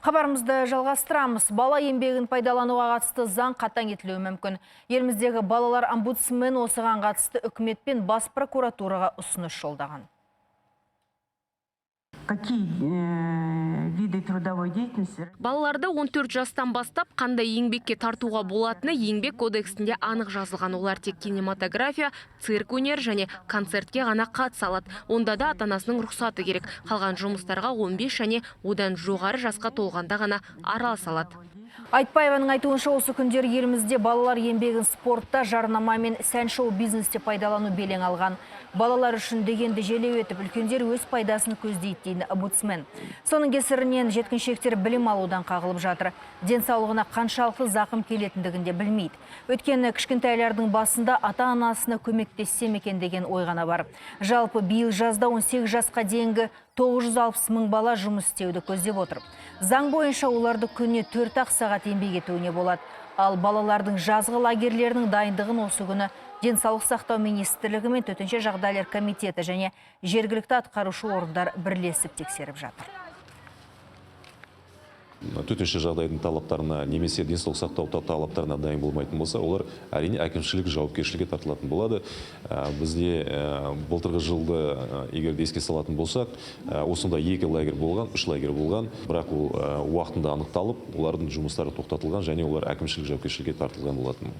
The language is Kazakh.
Хабарымызды жалғастырамыз. Бала еңбегін пайдалануға қатысты заң қатаң етілуі мүмкін. Еліміздегі балалар омбудсмен осыған қатысты үкімет пен бас прокуратураға ұсыныс жолдаған. Какие виды трудовой деятельности Балаларды 14 жастан бастап қандай еңбекке тартуға болатыны Еңбек кодексінде анық жазылған. Олар тек кинематография, цирк өнері және концертке ғана қатыса алады. Онда да ата-анасының рұқсаты керек. Қалған жұмыстарға 15 және одан жоғары жасқа толғанда ғана араласа алады. Айтбаеваның айтуынша, осы күндері елімізде балалар еңбегін спортта, жарнама мен сән шоу бизнесте пайдалану белең алған. Балалар үшін дегенді желеу етіп, үлкендер өз пайдасын көздейді, дейді омбудсмен. Соның кесірінен жеткіншектер білім алудан қағылып жатыр. Денсаулығына қаншалықты зақым келетіндігін де білмейді. Өйткені кішкентайлардың басында ата-анасына көмектессем екен деген ой ғана бар. Жалпы, биыл жазда 18 жасқа дейінгі 960 мың бала жұмыс істеуді көздеп отыр. Заң бойынша оларды күніне 4-ақ сағат еңбек етуіне болады. Ал балалардың жазғы лагерлерінің дайындығын осы күні Денсаулық сақтау министрлігі мен Төтенше жағдайлар комитеті және жергілікті атқарушы орындар бірлесіп тексеріп жатыр. Төтенше жағдайдың талаптарына немесе денсаулық сақтау талаптарына дайын болмайтын болса, олар, әрине, әкімшілік жауапкершілікке тартылатын болады. Бізде былтырғы жылды егер де еске салатын болсақ, осындай екі лагерь болған, үш лагерь болған, бірақ ол уақытында анықталып, олардың жұмыстары тоқтатылған және олар әкімшілік жауапкершілікке тартылған болатын.